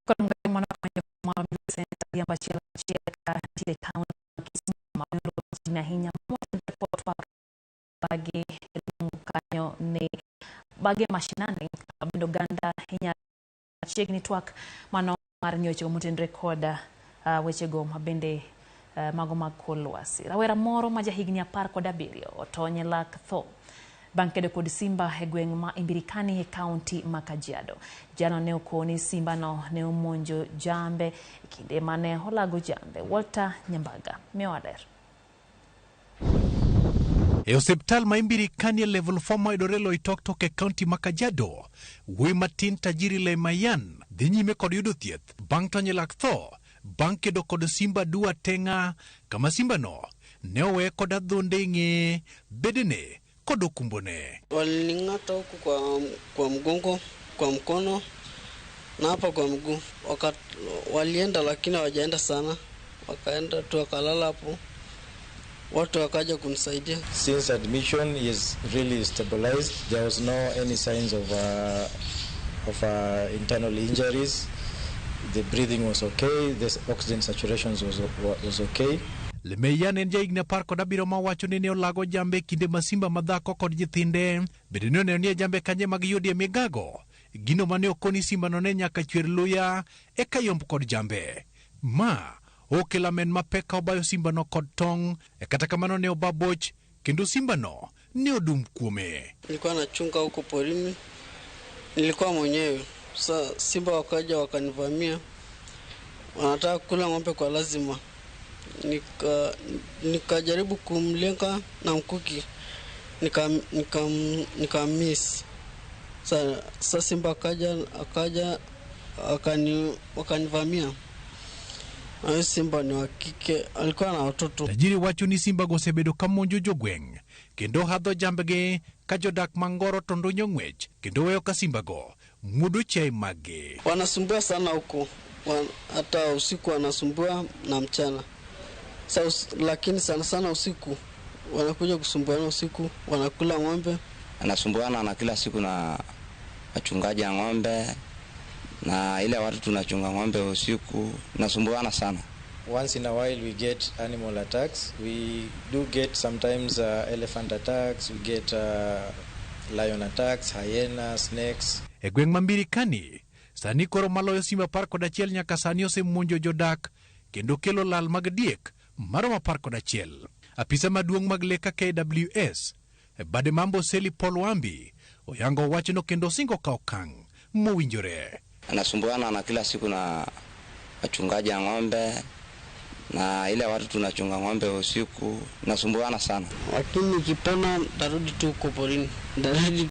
Mano mar achiel achiel ka nitiere kaunti ma Kisumu ma machiegni ahinya bagi kanyo ni bage mashinani bende oganda inyalo chiegni twak mano mar ng'iyo wechego motenore kod wechego mabende mago mag kor lwasi. Rawera moro ma jahigni 17 otony e lak tho bang' kedo kod simba e gweng' ma Imbirikani e kaunti ma Kajiado. Jalo ne okoni simbano ne omonjo jambe e kinde mane olago jambe. Walter Nyambaga miyowa ler. E osiptal ma Imbirikani e level 4 mayudore Loitoktok e kaunti ma Kajiado, wuoyi matin Tajiri Lemayan dhi nyime kod yudo thieth bang' tony e lak tho bang' kedo kod simba dua teng'a kama simbano ne owe kod adhonde e ng'eye, bedene kod okumbone. Walining'ata huku kwa mgongo, kwa mkono na hapa kwa mguu. Walienda lakini hawajaenda sana, wakaenda tu wakalala hapo, watu wakaja kunisaidia. Since admission he is really stabilized. There was no any signs of internal injuries. The breathing was okay. The oxygen saturations was okay. Lemeian en jahigni 17 ma wacho ni ne olago jambe e kinde ma simba madhako kod nyithinde bende ne oneno ni e jambe kanye mag yudie migago gino mane okoni simbano ne nyaka chwer luya eka yomb kod jambe ma okelo amen mapek ka obayo simbano kod tong' e kata kamano ne oba boch kendo simbano ne odum kuome. Nilikuwa nachunga huko porini, nilikuwa mwenyewe. Sa simba wakaja wakanivamia, wanataka kula ng'ombe kwa lazima. Nikajaribu kumlenga na mkuki nika miss. Sa simba akaja wakanivamia. Na simba ni wa kike, alikuwa na watoto. Tajiri wacho ni simbago osebedo ka monjo jogweng' kendo hadho jambgi ka jodak mangoro to ndunyo ng'wech kendo weyo ka simbago muodo chiaye maggi. Wanasumbua sana huko, hata usiku wanasumbua na mchana. Lakini sana sana usiku wanakuja kusumbuana usiku, wanakula ng'ombe. Anasumbuana na kila siku na wachungaji ya ng'ombe na ile watu tunachunga ng'ombe usiku, nasumbuana sana. Once in a while we get animal attacks. We do get sometimes elephant attacks, we get lion attacks, hyena, snakes. E gweng' ma Mbirikani, sani koro maloyo simba 11 nyaka sani osemonjo jodak kendo kelo lal mag diek maromo 11. Apisa maduong' mag lee ka KWS e bade ma Amboseli Paul Wambi oyango wachno kendo osingo kawo okang' mowinjore. Anasumbuana na kila siku na wachungaji ya ng'ombe na ile watu tunachunga ng'ombe usiku, nasumbuana sana. Lakini nikipona ntarudi tu huko porini, ntarudi.